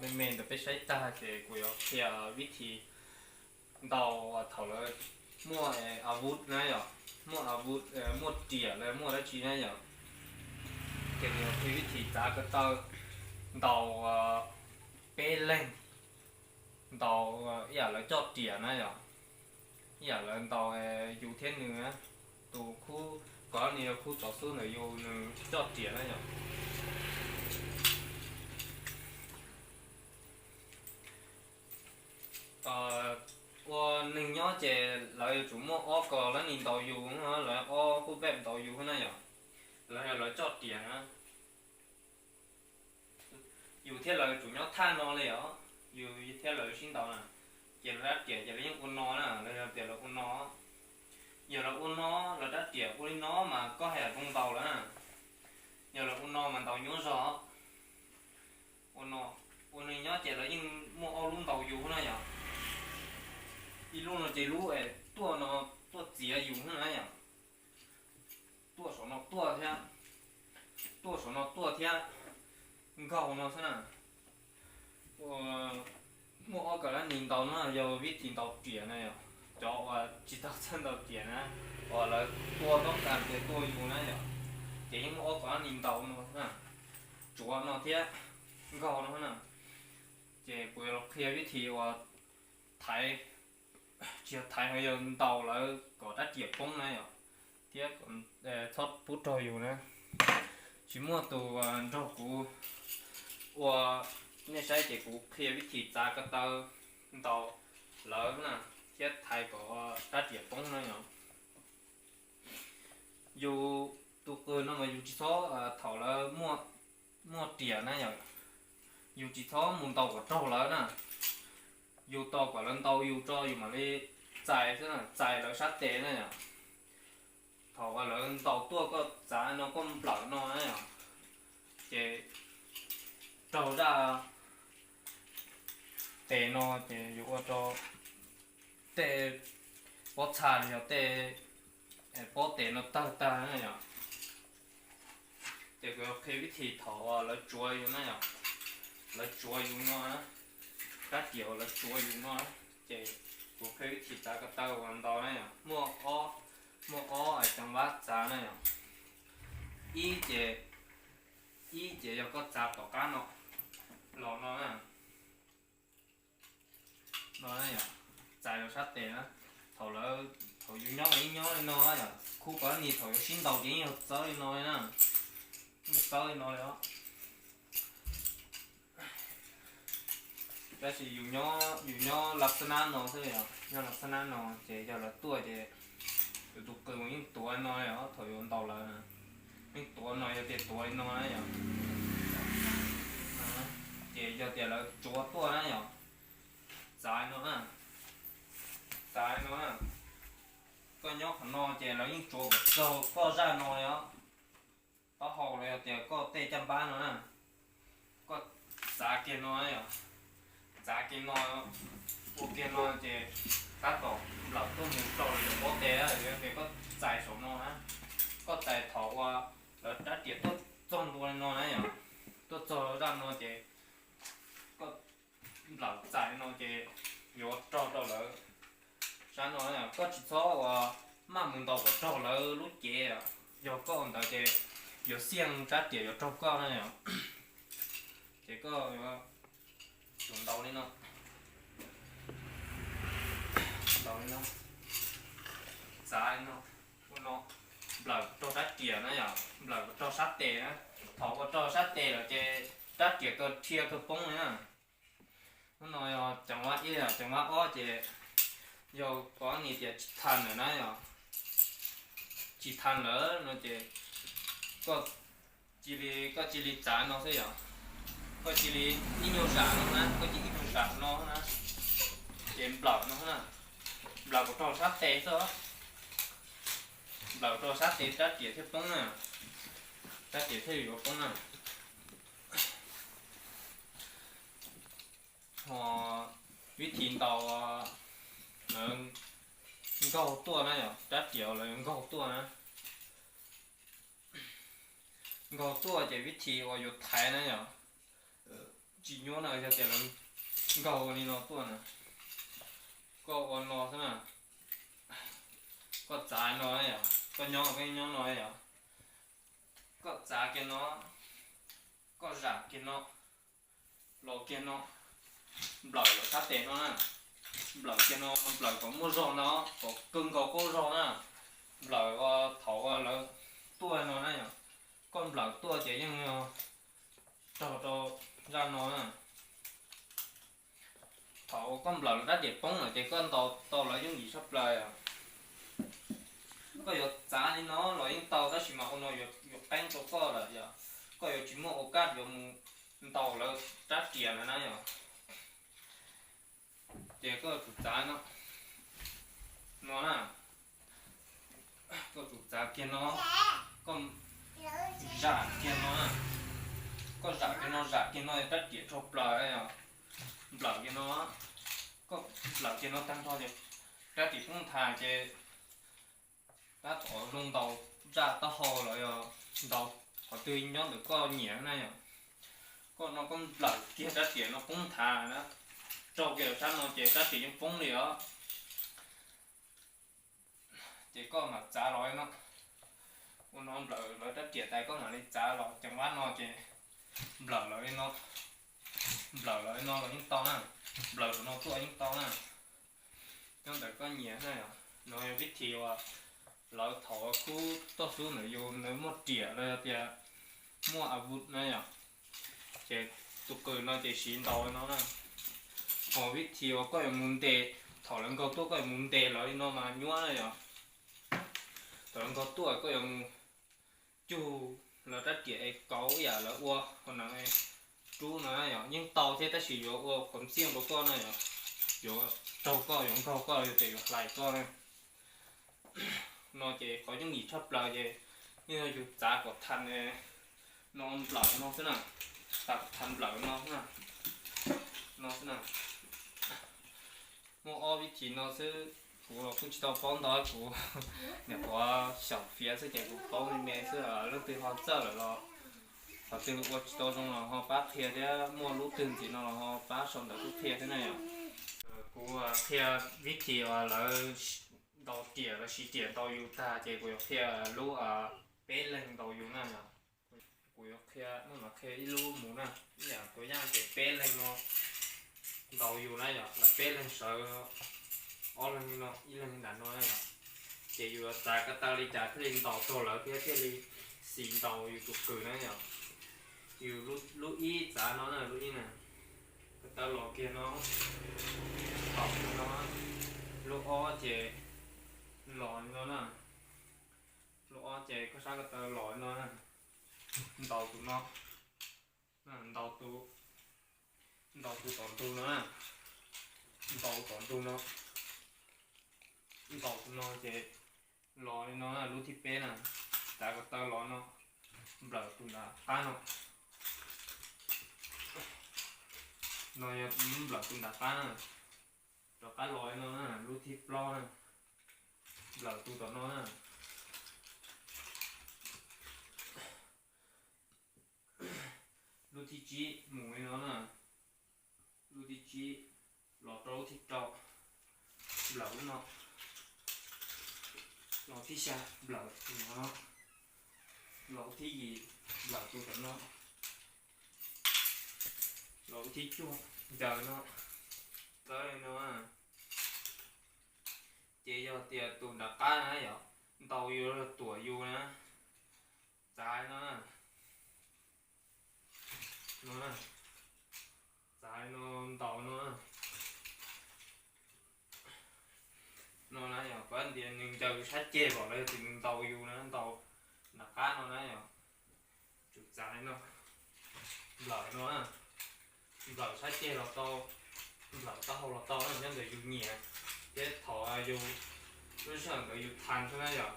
Me me ntawm peb saib tag ces kuv yuav qhia vib thi ntaus thaum lawv muaj a vuv na yom, muaj a vuv, muaj riam los muaj dab tsi na yom. Ces kuv yuav qhia vib thi txav ko taw ntaus peb leeg, ntaus ib yam lawv coj riam na yom, ib yam lawv ntaus yus thiab nws, tus khub, kom nws yog khub tov xub ntawm yus nws coj riam na yom. Ua neeg nyob ces lawv yuav tsum muaj ob ko lab ni ntaus yus, lawv ob khub peb ntaus yus na yom. Lawv yog lawv coj riam na. Yus thiab lawv tsum nyob thaj no li os, yus thiab lawv sib ntaus na. Ces lawv rab riam ces lawv yeej ua no na, lawv yog tias lawv ua no. Yog lawv ua no, lawv rab riam ua li no mas koj haj yam zoo ntaus lawm na. Yog lawv ua no mas ntaus nyuaj zog. Ua no, ua neeg nyob ces lawv yeej muaj ob lub ntaus yus na yom. Ib lub no ces lub es tuaj no, tuaj txiav yus na yom. Tuaj saum no tuaj thiab, tuaj saum no tuaj thiab, nkaug no xwb na. Muaj ob ko lab ni ntaus no yog vib thi ntaus riam na yom. Cov uas tsis tau txawj ntaus riam na, uas lawv tua toob kas ces tua yus na yom, ces yeej muaj ob ko lab ni ntaus no na, tsuav no thiab nkaug no na. Ces kuv yuav los qhia vib thi uas thaiv, tsis yog thaiv, yog ntaus lawv kom rab riam poob na yom, thiab txhob pub raug yus na. Tsis muaj tus nrog kuv ua, nej saib ces kuv qhia vib thi txav ko taw ntaus lawv na, thiab thaiv kom rab riam poob na yom. Yus tus qws no mas yus tsis txhob, thaum lawv muaj riam na yom, yus tsis txhob mus ntaus kom raug lawv na. Yus tos kom lawv ntaus yus tso yus mam li txais xwb na, txais lawv sab tes na yom. Thaum uas lawv ntaus tuaj koj txav no koj nplawm no na yom, ces raug zaj tes no ces yus ua rau tej pob txha los yog tej pob tes no tawg tag na yom. Ces kuv yuav qhia vib thi thaum uas lawv tsuav yus na yom, lawv tsuav yus no, rab riam uas lawv tsuav yus no, ces kuv qhia vib thi txav ko taw uas ntaus na yom, muaj ob, muaj ob ceev vab txav na yom. Ib ces, ib ces yog koj txav tom qab no los no na, no na yom, txais lawv sab tes na. Thaum lawv, thaum yus nyob mas yeej nyob li no yom, khub ko ni thaum yuav sib ntaus ces yeej yog txawb li no li na, yeej txawb li no li os. Tab sis yus nyob, yus nyob la xab nab no xwb yom, nyob la xab nab no ces yog lawv tuaj ces yus tus qws mas yeej tuav li no li os, thaum yuav ntaus lawv na, yeej tuav no, yog tias tuav li no na yom. Ces yog tias lawv tsuav tuaj na yom, txav li no na, txav li no na. Koj nyob qhov no ces lawv yeej tsuav kom txog koj zaj no li os, taub hau los yog tias koj tej caj npab no na. Koj txav kiag no, txav kiag no, ua kiag no ces tab tom nplawm tuaj mus rau lawv cov pob tes, yog tias koj txais saum no na, koj txais thaum uas lawv rab riam tuaj txog ntua li no na yom, tuaj txog zaj no ces koj nplawm txais no ces yuav raug rau lawv sab no na. Koj tsis txhob uas maj mus ntaus kom raug lawv lub cev, yog koj ua ntawd ces yuav xiaj rab riam yuav raug koj na yom. Ces koj yuav tsum ntaus li no, ntaus li no, txav li no, ua no, nplawm raug rab riam na yom, nplawm raug sab tes na. Thaum ua raug sab tes lawm ces rab riam kawg dhia kawg poob li na. Hnub no yog ceev vab ib, ceev vab ob ces yog koj ni tias tsis tha lawm na yom, tsis tha lawm no ces koj cia li, koj cia li txav no xwb yom. Koj cia li ib nyuag zam no na, koj cia li ib nyuag zam no na, ces nplawm no na, nplawm kom raug sab tes xwb, nplawm raug sab tes rab riam thiaj poob na, rab riam thiaj yuav poob na. Ho vib thi ntaus lawv nkaug tuaj na yom, rab riam lawv nkaug tuaj na. Nkaug tuaj ces vib thi uas yuav thaiv na yom, tsis nyuaj na, yog tias lawv nkaug ua li no tuaj na, koj ua no xwb na, koj txav no yom, koj nyob koj nyob no yom, koj txav kiag no, koj zam kiag no, los kiag no, nplawm lawv sab tes no na, nplawm kiag no, nplawm kom muaj zog no, kom kawg nkaus qaub zog na, nplawm thaum lawv tuaj no na yom, koj nplawm tuaj ces yeej raug rau zaj no na. Thaum koj nplawm lawv rab riam poob lawm ces koj ntaus tau lawv yooj yim tshaj plaws os. Koj yuav txav li no los yeej tau tab sis mas ua no yuav qeeb rau koj lawm yom. Koj yuav tsis muaj ua kaj yuav mus ntaus lawv rab riam lawm na yom. Ces koj tsum txav no, no na, koj tsum txav kiag no, koj zam kiag no, koj zam kiag no, zam kiag no rab riam tshaj plaws os. Nplawm kiag no, koj nplawm kiag no tag nrho ces rab riam poob nthav ces tab tom zoo ntaus zaj taub hau los yog ntaus qhov twg nyob ntawm koj nyiam na yom. Koj no koj nplawm kiag rab riam no poob nthav na, raug kiag lawv sab no ces rab riam yeej poob li os. Ces koj mam txav los no, ua no nplawm lawv rab riam tas koj mam li txav los ceev vab no ces nplawm lawv li no, nplawm lawv li no los yeej tau na, nplawm lawv no tuaj yeej tau na. Nyob ntawm koj nyiam na, no yog vib thim uas lawv thaum khub toj xub ntawm yus ntawd muaj riam los yog tias muaj a vus na yom, ces tus qws no ces siv ntaus no na. Ho vib thim uas koj yuav mus ntes, thaum lawv nkaug tuaj koj yuav mus ntes lawv li no mas nyuaj na yom. Thaum lawv nkaug tuaj koj yuav mus cug lawv rab riam es kauv ib yam lawv ua hauv neeg rub no na yom, yeej tau thiab tab sis yuav ua qhuav xiaj rau koj na yom, yuav raug koj yuav nkaug koj yog tias yuav hlais koj na. No ces qhov yooj yim tshaj plaws ces yog yus txav kom tha no nplawm no xwb na, txav kom tha nplawm no xwb na, no xwb na. Muaj ob vib thim no xwb, kuv los kuj tsis tau paub ntau, kuv nyuam qhuav xyaum fiav xwb ces kuv paub me me xwb, leej twg ho txawj lawm los qhov twg ua tsis tau zoo los ho pab qhia thiab, muaj lub twg ntxiv no los ho pab sau ntawv tuaj qhia thiab na yom. Kuv qhia vib thim uas lawv ntaus riam, lawv siv riam ntaus yus tag ces kuv yuav qhia lub peb leeg ntaus yus na yom. Kuv yuav qhia, muab no qhia ib lub mus na, ib yam tuav yaj ces peb leeg no ntaus yus na yom, lawv peb leeg sawv, ob leeg li no ib leeg nram no na yom. Ces yus yuav txav ko taw li cas thiaj li ntaus tau lawv thiab thiaj li xis ntaus yus tus qws na yom. Yus lub ib txav no na, lub ib na, ko taw los kiag no, ntaus no, lub ob ces los li no na, lub ob ces koj sab ko taw los li no na, ntaus tus no, ntaus tus, ntaus tus tom ntug no na, ntaus tom ntug no, ntaus tus no ces los li no na, lub thib peb na, txav ko taw los no, nplawm tus nram qab no, no yog nplawm tus nram qab na, rov qab los li no na, lub thib plaub na, nplawm tus tom no na, lub thib tsib mus li no na, lub thib tsib los rau lub thib rau, nplawm lub no, los thib xya nplawm tus no, los thib yim nplawm tus tom no, los thib cuaj ncaws no, txawb li no. Ces yog tias tus nram qab na yom, ntaus yus los tuam yus na, txav no, no, txav no, ntaus no, no na yom, pab ntias nws ncaws sab ceg los yog tias nws ntaus yus na, ntaus nram qab no na yom, tsum txav no, nplawm no, nplawm sab ceg los tau, nplawm taub hau los tau, nyob ntawm yus nyiam thiab thaum yus lub sij hawm ntawd yus tha xwb na yom.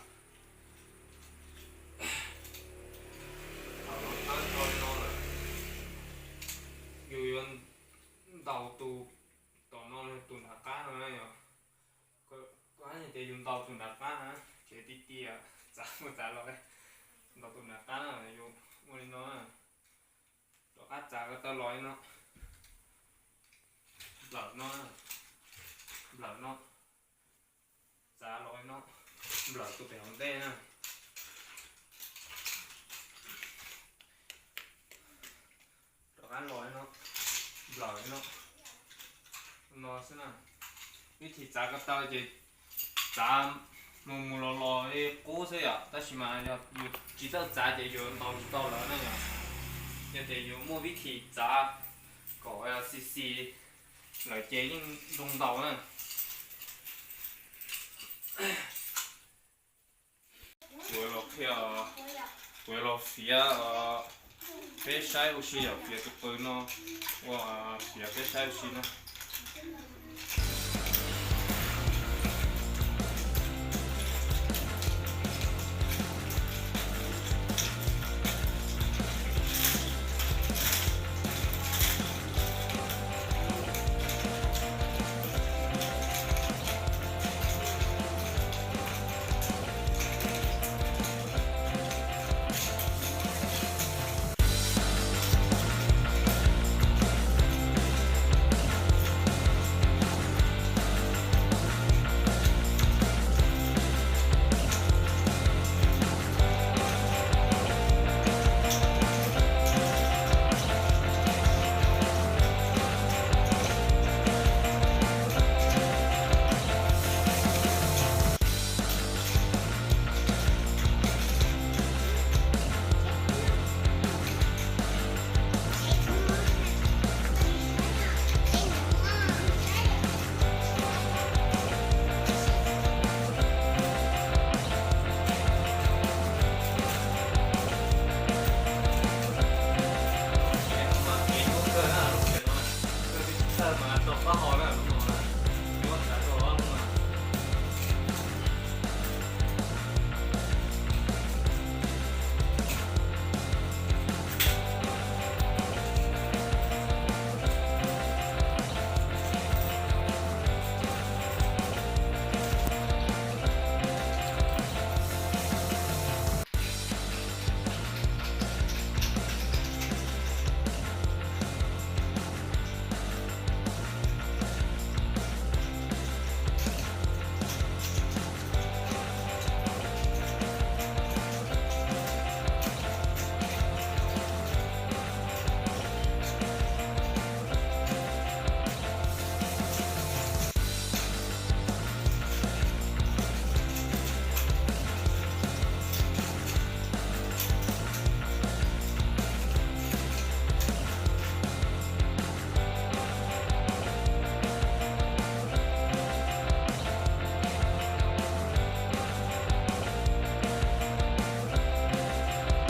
Thaum los txawb tau li no lawm, yus yuav ntaus tus tom no, tus nram qab no na yom. Koj hais tias yus ntaus tus nram qab na, tsev ti ti, txav mus txav los, ntaus tus nram qab na, yus ua li no, rov qab txav ko taw los li no, Nplawm no, nplawm no, txav los no, nplawm tus pem hauv ntej na. Rov qab los no, nplawm no, no xwb na. Vib thim txav ko taw ces txav mus mus los los li qub xwb yom, tab sis mas yog yus tsis txawj txav ces yuav ntaus tsis tau lawv na yom. Yog tias yus muaj vib thim txav kom xis xis lawm ces yeej zoo ntaus na. Kuv los qhia, kuv los fiav peb saib ua si yom, fiav tus qws no, ua, fiav peb saib ua si na.